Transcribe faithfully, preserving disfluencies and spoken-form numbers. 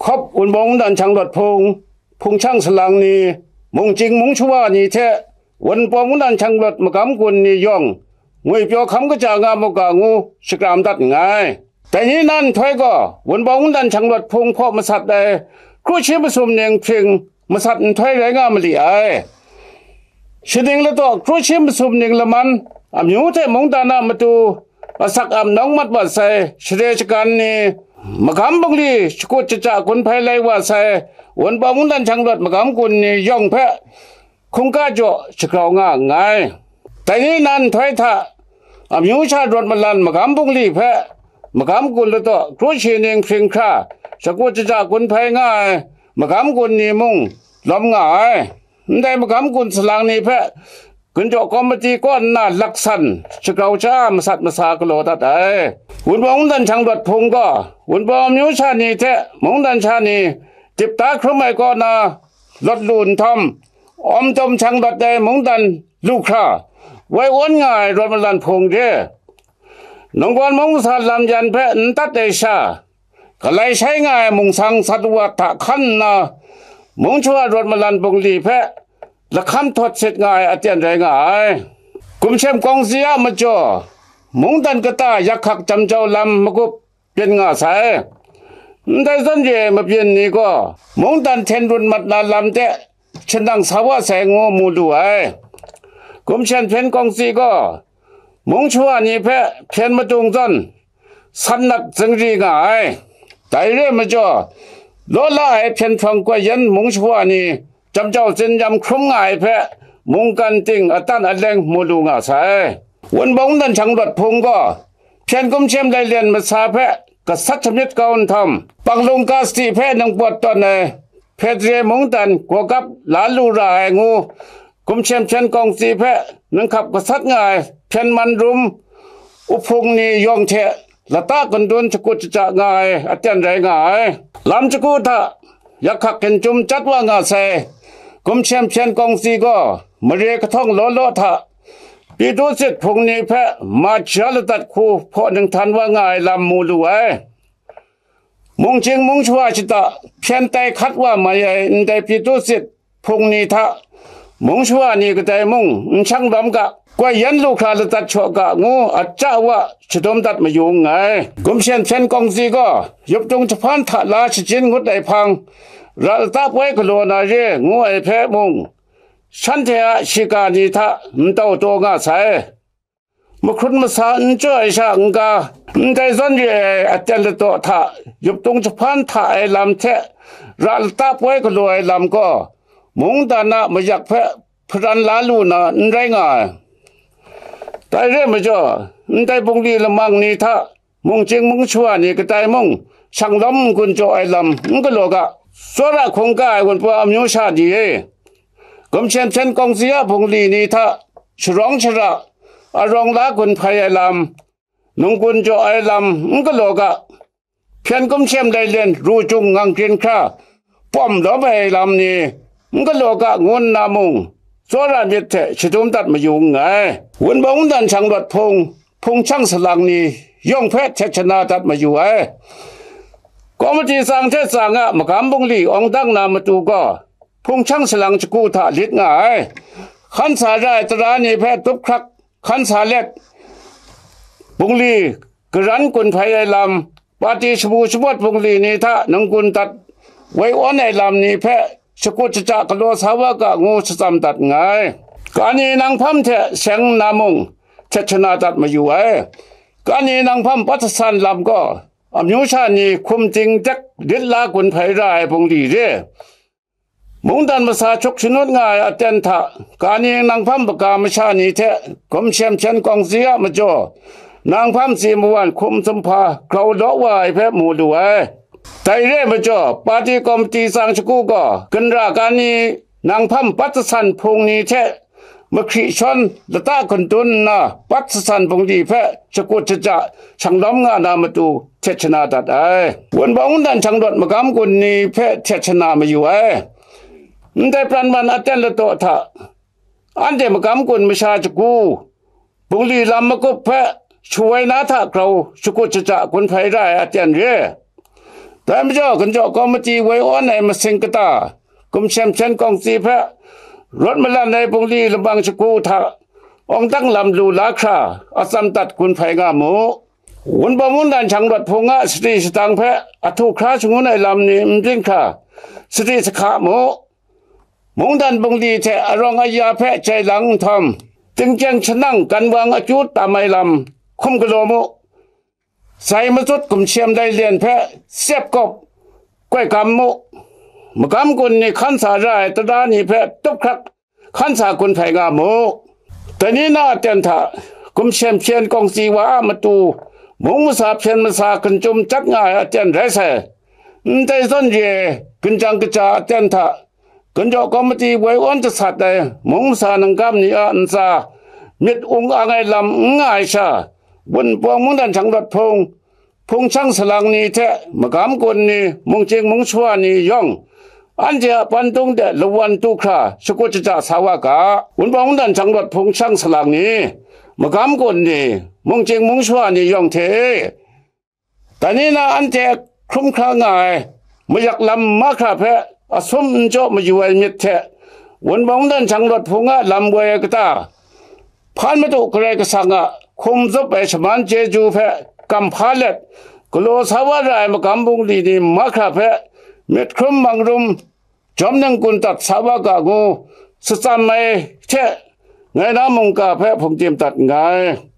Hkawp Wunpawng Mungdan Shanglawt Hpung, Hpung Shang Salang ni, Mungchying Mungshawa ni hte Wunpawng Mungdan Shanglawt Magam Gun ni yawng ngwipyaw hkam kaja nga mu ga ngu shakram dat nngai. Dai ni na nhtoi gaw Wunpawng Mungdan Shanglawt Hpung hpaw masat ai kru shi masum ning hpring masat nhtoi rai nga mali ai. Shaning ladaw kru shi masum ning laman amyu hte mungdan a matu asak ap nawng mat wa sai share shagan ni, magam bungli shakut shaja gun hpai lai wa sai Wunpawng Mungdan Shanglawt Magam Gun ni yawng hpe hkungga jaw shagrau nga nngai. Dai ni na nhtoi hta, amyu sha rawt malan magam bungli hpe magam gun ladaw kru shi ning hpring hkra shakut shaja gun hpai nga ai magam gun ni mung lawm nga ai. Ndai magam gun salang ni hpe gunjaw komiti kaw nna laksan shagrau sha masat masa galaw dat ai. Wunpawng Mungdan Shanglawt Hpung gaw Wunpawng amyu sha ni hte mungdan sha ni dip da hkrum ai kaw na lawt lu nhtawm, awm dawm shang lawt ai mungdan lu hkra woi awn nga ai rawt malan hpung re, nunggawn mung masa lam yan hpe n tat ai sha, galai shai nga ai mungsang sat wa hta hkan nna, mungshawa rawt malan bungli hpe lahkam htawt sit nga ai aten rai nga ai. Gumshem kawngsi a majaw, mungdan kata yak hkak jam jau lam magup byin nga sai. Ndai zawn re ai mabyin ni gaw mungdan hten run mat na lam de shanang sa wa sai ngu mu lu ai. Gumshem hpyen kawngsi gaw mungshawa ni hpe hpyen madung zawn, san nat zingri nga ai. Dai re ai majaw, law la ai hpyen hprawng koi yan mungshawa ni jam jau tsin yam hkrum nga ai hpe mungkan ting atan aleng mu lu nga sai. Wunpawng Mungdan Shanglawt Hpung gaw hpyen gumshem lailen masa hpe gasat shamyit kau nhtawm, Panglung Kasti hpe ningpawt tawn ai Hpedre mungdan gawgap la lu ra ai ngu, gumshem hpyen kawngsi hpe ninghkap gasat nga ai hpyen man rum uhpung ni yawng hte lata kandun shakut shaja nga ai aten rai nga ai. Lam shagu hta yak hkak hkin chyum chyat wa nga sai. Gumshem hpyen kawngsi gaw mare kahtawng law law hta Pyithusit hpung ni hpe ma ja ladat hku hpaw ninghtan wa nga ai lam mu lu ai. Mungchying mungshawa shata hpyen tai hkat wa mai ai ndai Pyithusit hpung ni hta mungshawa ni kadai mung n shang lawm ga, koi yan lu hkra ladat shaw ga ngu aja wa shadum dat mayu nngai. Gumshem hpyen kawngsi gaw yuptung jahpan hta la shajin ngut ai hpang, ra lata poi galaw na re ngu ai hpe mung, shanhte a shiga ni hta n tau taw nga sai. Mahkrun masa n jaw ai sha n-ga, ndai zawn re ai aten ladaw hta yuptung jahpan hta ai lam hte ra lata poi galaw ai lam gaw, mungdan a mayak hpe hparan la lu na n rai nga ai. Dai re ai majaw, ndai bungli lamang ni hta mungchying mungshawa ni kadai mung, shang lawm n-gun jaw ai lam n galaw ga, tsawra hkungga ai Wunpawng amyu sha ni e, gumshem hpyen kawngsi a bungli ni hta sharawng shara, arawng la gun hpai ai lam, nunggun jaw ai lam n galaw ga, hpyen gumshem lailen ru jung ngang grin hkra pawm lawm ai lam ni n galaw ga ngu nna mung, tsawra myit hte shadum dat mayu nngai. Wunpawng Mungdan Shanglawt Hpung, Hpung Shang Salang ni yawng hpe htet shana dat mayu ai. Kawmiti tsang hte tsang a magam bungli awng dang na matu gaw, Hpung Shang Salang shagu hta lit nga ai. Hkan sa ra ai tara ni hpe tup hkrak hkan sa let, bungli garan gun hpai ai lam, pati shabu shamawt bungli ni hta nunggun dat woi awn ai lam ni hpe shakut shaja galaw sa wa ga ngu shatsam dat nngai. Kani nang hpam hte seng nna mung htet shana dat mayu ai. Kani nang hpam pat jasan lam gaw, amyu sha ni hkum ding dek lit la gun hpai ra ai bungli re. Mungdan masa hkyuk shanut nga ai aten hta, kani nang hpam kaga masha ni hte gumshem hpyen kawngsi a majaw, nang hpam si mawan hkum sumhpa grau law wa ai hpe mu lu ai. Dai re ai majaw, pati kawmiti tsang shagu gaw, ginra kani nang hpam pat jasan hpung ni hte mahkri shawn lata kandun nna, pat jasan bungli hpe shakut shaja shang lawm nga na matu htet shana dat ai. Wunpawng Mungdan Shanglawt Magam Gun ni hpe htet shana mayu ai. Ndai pran man aten ladaw hta, anhte Magam Gun masha shagu, bungli lam magup hpe shawoi na hta grau shakut shaja gun hpai ra ai aten re. Dai majaw, Ginjaw Kawmiti woi awn ai masing kata, Kumshem Hpyen Kawngsi hpe rawt malan ai bungli lamang shagu hta awng dang lam lu la hkra, atsam dat gun hpai nga mu. Wunpawng Mungdan Shanglawt Hpung a sadi sadang hpe ahtu hkra shangun ai lam ni n byin hkra, sadi sahka mu. Mungdan bungli hte arawng aya hpe jai lang nhtawm, tingkyeng shanang ganwang akyu tam ai lam hkum galaw mu. Sai matsut gumshem lai lyen hpe sep kawp koi gam mu. Magam gun ni hkan sa ra ai tara ni hpe tup hkrak hkan sa gun hpai nga mu. Dai ni na aten hta, Kumshem Hpyen Kawngsi wa a matu, mung masa hpyen masa gun chyum chyat nga ai aten rai sai. Ndai zawn re ai ginjang kaja aten hta, Ginjaw Kawmiti woi awn jasat ai mung masa nangkam ni a ntsa myit ung ang ai lam n nga ai sha, Wunpawng Mungdan Shanglawt Hpung, Hpung Shang Salang ni hte magam gun ni, mungchying mungshawa ni yawng, anhte a pandung de lawan du hkra shakut shaja sa wa ga. Wunpawng Mungdan Shanglawt Hpung Shang Salang ni, magam gun ni, mungchying mungshawa ni yawng hte e, dai ni na anhte hkrum hkra nga ai mayak lam mahkra hpe asum n jaw mayu ai myit hte, Wunpawng Mungdan Shanglawt Hpung a lam woi ai kata, Hpan Madu Karai Kasang a hkum zup ai shaman chyeju hpe kam hpa let, galaw sa wa ra ai magam bungli ni mahkra hpe myit hkrum mang rum, jawm ningkun dat sa wa ga ngu, shatsam ai hte, ngai na mungga hpe hpungdim dat nngai.